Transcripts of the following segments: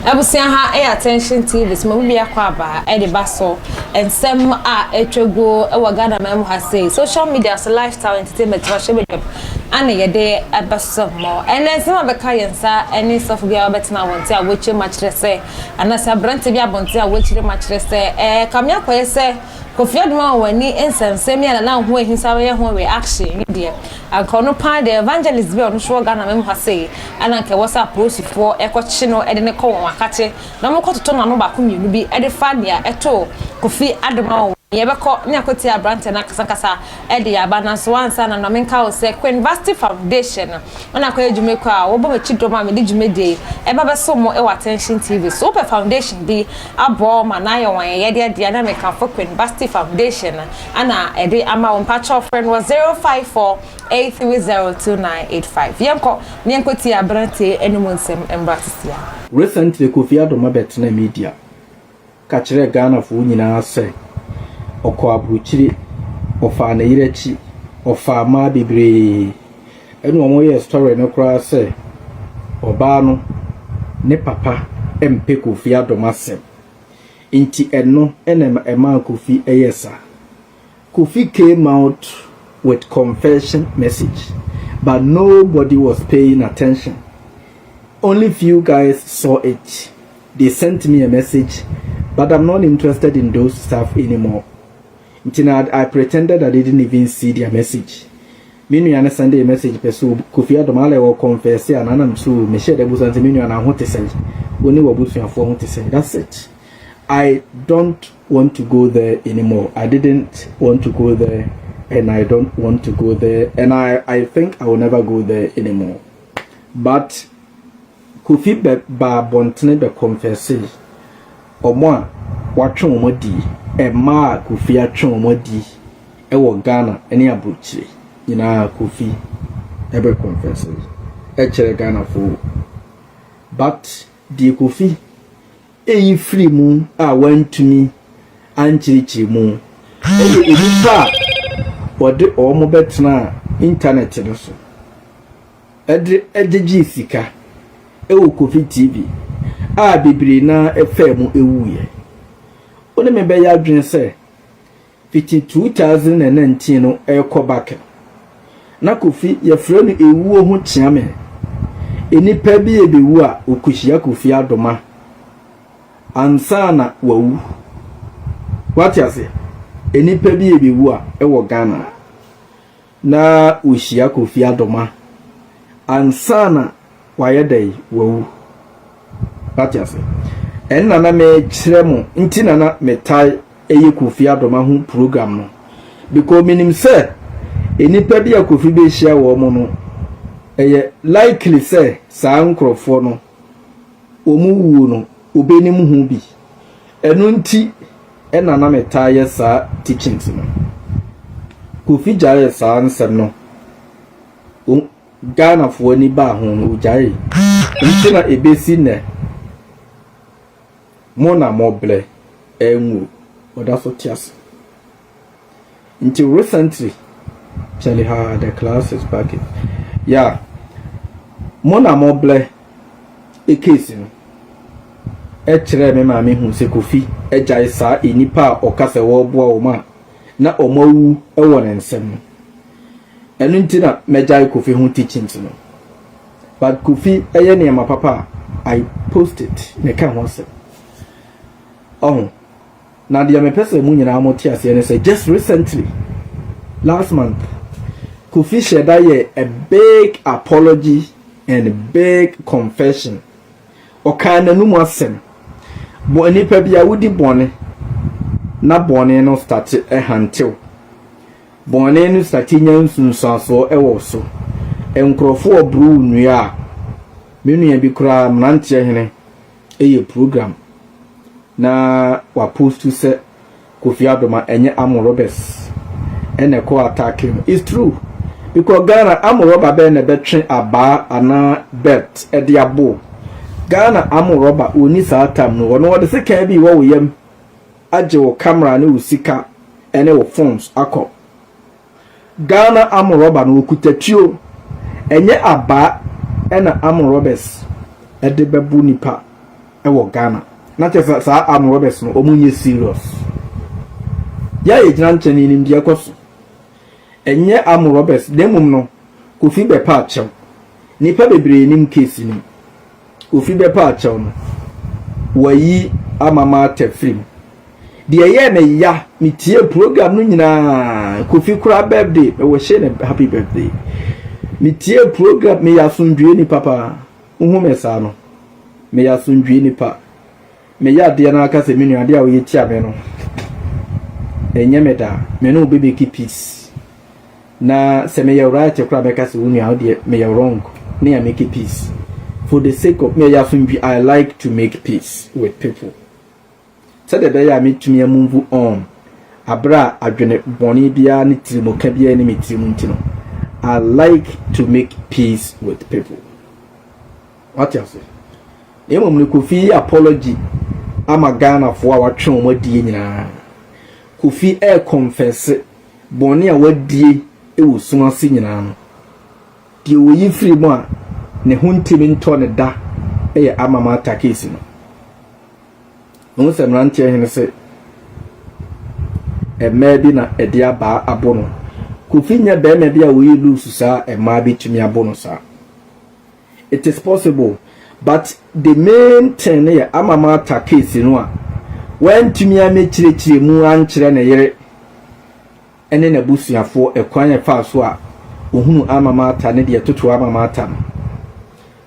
Abusua, ha ɛyɛ Attention TV so ma bi akɔ aba ɛde ba so. Nsɛm a atwa guo ɛwɔ Ghana man mu ha sei, social media so, lifestyle, entertainment, wahyɛ badwam ana yɛde ɛbɛso mɔ. Ɛnɛ nsɛm a bɛka yɛn nsa ɛne sɔfo bi a wɔbɛtena abɔnten a wɔakyerɛ mu akyerɛ sɛ, anaasɛ aberante bi abɔnten a wɔakyerɛ mu akyerɛ sɛ kame akɔyɛ sɛ Kofi Adoma wɔ w'ani nsɛmsɛm yi a Nana ho ahisa bɛyɛ ho reaction yi deɛ, anka ɔno paa deɛ, evangelist bi a ɔno nso wɔ Ghana man mu ha sei, ɛna nka ɛwɔ sɛ apolisifoɔ ɛkɔkye no ɛde ne kɔ wɔn akakye na wɔkɔtoto n'ano baako mmienu bi ɛde fa nea ɛto Kofi Adoma wɔ. Yɛbɛkɔ ne akɔtie aberanteɛ no akasakasa ɛde aba. Nanso wansa na na menka wo sɛ Queen Vasti Foundation ɔna akɔyɛ dwuma kɔ a wɔbɔ m'akyi dɔm a mede dwumadie ɛba bɛso mo ɛwɔ Attention TV so. Wopɛ foundation bi aboɔ ma na ayɛ wɔn yɛdeɛ deɛ na mekamfo Queen Vasti Foundation ana ɛde ama wo. Mpakyɛw, frɛ no wɔ 054 8302985. Yɛnkɔ ne yɛnkɔtie aberanteɛ anim nsɛm mbra sesia. Recently, Kofi Adoma bɛtena media ka kyerɛ Ghanafoɔ nyinaa sɛ ɔkɔ aburokyire, ɔfaa ne yere akyi, ɔfaa mmaa bebree, ɛna wɔn yɛ story no koraa sɛ ɔbaa no ne papa mpɛ Kofi Adoma asɛm, nti ɛno ɛna ɛmaa Kofi ɛyɛ saa. Kofi came out with confession message, but nobody was paying attention. Only few guys saw it. They sent me a message, but I'm not interested in those stuff anymore. Nti na I pretended I didn't even see their message. Me nua no send a message pɛ so Kofi Adoma ala ɛwɔ confess a nanam so mehyɛ dɛ busa nti me nua na ho te sɛn, wo ne w'abusuafoɔ ho te sɛn. That's it. I don't want to go there anymore. I didn't want to go there and I don't want to go there and I think I will never go there anymore. But Kofi bɛ ba abɔntene bɛ confess ɔmo a watwe wɔn adi, mmaa a Kofi atwe wɔn adi ɛwɔ Ghana ne aburokyire nyinaa. Kofi ɛbɛ confess ɛkyerɛ Ghanafoɔ, but deɛ Kofi eyi firi mu a wantumi ankyerɛkyerɛ mu ɛyɛ nipa a wɔde wɔn bɛtena internet no so ɛde ɛgyegye sika ɛwɔ Kofi TV a bebree naa ɛfɛ mu ewuiɛ. Wɔn ne me bɛyɛ adwene sɛ fiti 2019 no ɛrekɔ back na Kofi yɛfrɛ no ewuo ho kyeame. Nipa bi ebewu a okuhyia Kofi Adoma ansa na wawu. Wate ase? Nipa bi ebewu a ɛwɔ Ghana na ohyia Kofi Adoma ansa na wayɛ dɛ wawu. Wate ase? Ɛnna na mekyerɛ mo nti na metae ɛyɛ Kofi Adoma ho program no, because menim sɛ nipa bi a Kofi bɛhyia wɔn mo no, ɛyɛ likely sɛ saa nkurɔfoɔ no wɔn wuo no obenim ho bi. Ɛno nti ɛna na metaa yɛ saa teachings no. Kofi gyae saa nsɛm no, Ghanafoɔ ani baa ho no, ogyae. Nti na ebesi nnɛ mo na mo blɛ ɛnwu, ɔda so te ase. Nti recently, Charlie, ha, the class is back. Yeah, mo na mo blɛ case no ɛkyerɛ me maame hu sɛ Kofi agyae saa nipa a ɔka sɛ wɔreboa wɔn a na wɔn awu wɔ ne nsam no. Ɛno nti na mɛgyae Kofi ho teachings no. But Kofi ɛyɛ nneɛma papa a, I post it, meka ho asɛm ɔho. Na deɛ mepɛ sɛ mu nyinaa mo te aseɛ ne sɛ just recently, last month, Kofi hyɛ da yɛ a big apology and big confession. Ɔkaa n'anum asɛm bɔ nipa bi a wodi bɔne na bɔne no start ɛhantew, bɔne no start nya nsunsuansoɔ ɛwɔ so. Nkurɔfoɔ ɔboro nnua a me nua bi koraa mmeranteɛ hene ɛyɛ program na wapost sɛ Kofi Adoma ɛnyɛ armed robbers ɛna ɛkɔ attack no. It's true, because Ghana armed robber bɛyɛ na ɛbɛtwe abaa anaa belt ɛde abo Ghana armed robber oni saa tam no. Wɔn wɔde sekan bi wɔ wɔ yam agye wɔ camera ne wɔ sika ɛne wɔ phones akɔ. Ghana armed robber no okuta tuo, ɛnyɛ abaa ɛna armed robbers ɛde bɛbo nipa. wɔ Ghana. Na kyerɛ sɛ saa armed robbers no, wɔn nyɛ serious. Yɛ a yɛgyina nkyɛn no, yɛnim deɛ ɛkɔ so. Ɛnyɛ armed robbers, na mmom no, Kofi bɛpa akyɛw. Nnipa bebree nim case no mu. Kofi bɛpa akyɛw no, wayi Amama Arthur firi mu. Deɛ ɛyɛɛ me ya, metie program no nyinaa, Kofi koraa birthday, mewɔ hyɛ no happy birthday. Metie program, meyɛ asomdwie nipa paa. Wohu me saa no, meyɛ asomdwie nipa. Meyɛ adeɛ no aka sɛ me nua adeɛ a woyɛ tia me no, ɛnyɛ me daa. Me ne wo bɛmake peace. Na sɛ meyɛ right koraa mɛka sɛ wo nua wo deɛ meyɛ wrong ne yɛ make peace. For the sake of meyɛ asomdwie, I like to make peace with people. Sɛdeɛ ɛbɛyɛ a metumi move on abere a adwene bɔne biara ne tirimuka biara ne me tirim nti no, I like to make peace with people. Wate ase? Na mmom no Kofi apology ama Ghanafoɔ a watwe wɔn adie nyinaa. Kofi ɛɛ confess bɔne a wadie wɔ sum ase nyinaa no. Deɛ oyi firi mu a ne ho ntumi ntɔ ne da yɛ Ama Ata case no. Ohun sɛ mmeranteɛ hene sɛ mmaa bi na ɛde abaa abo no. Kofi nyɛ barima bi a oyi loose saa mmaa bi tumi abo no saa. It is possible, but the main thing no yɛ Ama Ata case no a wantumi amɛkyerɛkyerɛ mu ankyerɛ ne yere ne n'abusuafoɔ ɛkwan ɛfa so a ohunu Ama Ata ne deɛ toto Ama Ata no.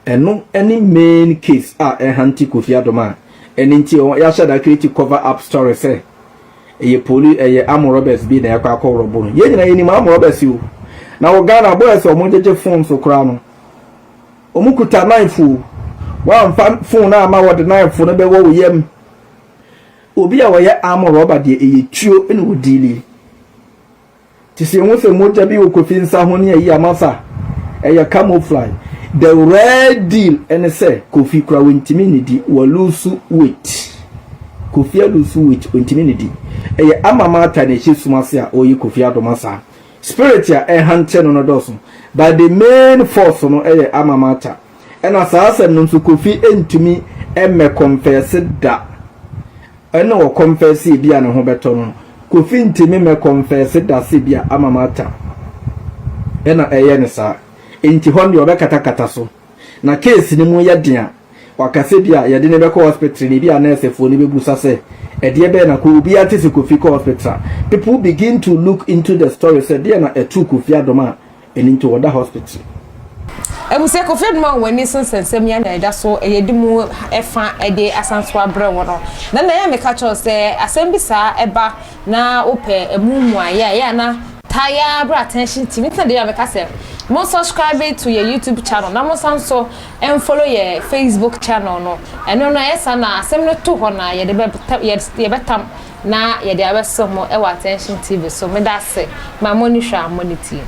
Ɛno ne main case a ɛhante Kofi Adom a ɛno nti yɛahyɛ da create cover up story sɛ ɛyɛ poli, ɛyɛ armed robbers bi na ɛkɔ akɔ rob no. Yɛn nyinaa yɛnim armed robbers yi o. Na wɔ Ghana, boys a wɔn gyegye phone so koraa no, wɔn kuta knife o. Wɔamfa phone no ama, wɔde knife no bɛwɔ wɔ yam. Obi a wɔyɛ armed robber deɛ, ɛyɛ tuo na wɔdiili te sɛ ehu sɛ mogya bi wɔ Kofi nsa ho ne ayi amasa, ɛyɛ camouflage. The real deal ɛne sɛ Kofi kura wɔntumi ne di, wɔlose weight. Kofi alose weight, wɔntumi ne di. Ɛyɛ Ama Ata na ɛhyɛ sum ase a ɔyɛ Kofi Adoma saa. Spirit a ɛhante no no dɔɔso, but the main force no ɛyɛ Ama Ata. Ɛna saa asɛm no nso, Kofi ntumi ɛmɛ confess da. Ɛna wɔ confess bi a ne ho bɛtɔ no. Kofi ntumi mɛ confess da se bi a Ama Ata ɛna ɛyɛ ne saa. Nti hɔ deɛ ɔbɛkatakata so na case no mu yɛ den a wakasa bi a yɛde ne bɛkɔ hospital ne bi a nɛɛsɛfoɔ no bɛbusa sɛ ɛdeɛ bɛyɛ na ko obiara te sɛ Kofi kɔ hospital, people begin to look into the story sɛ deɛ na ɛtu Kofi Adom a ɛno nti wɔda hospital. Ebusua, Kofi Adom a wɔn ani so nsɛnsɛm yɛn na ɛda so ɛyɛ di mu ɛfa ɛde asan so abrɛ wɔn no na yɛn meka kyerɛw sɛ asɛm bi saa ɛba na wopɛ emu mu ayɛ a yɛ ana taya abra Attention TV. Ntina deɛ meka sɛ mo subscribe to yɛ YouTube channel na mo san so follow yɛ Facebook channel no. Ɛno no ɛyɛ sa na asɛm no to hɔ na yɛde bɛ yɛbɛtam na yɛde abɛsɔ mo ɛwɔ Attention TV so. Meda ase ma mo ni hwɛ a mo ni tie.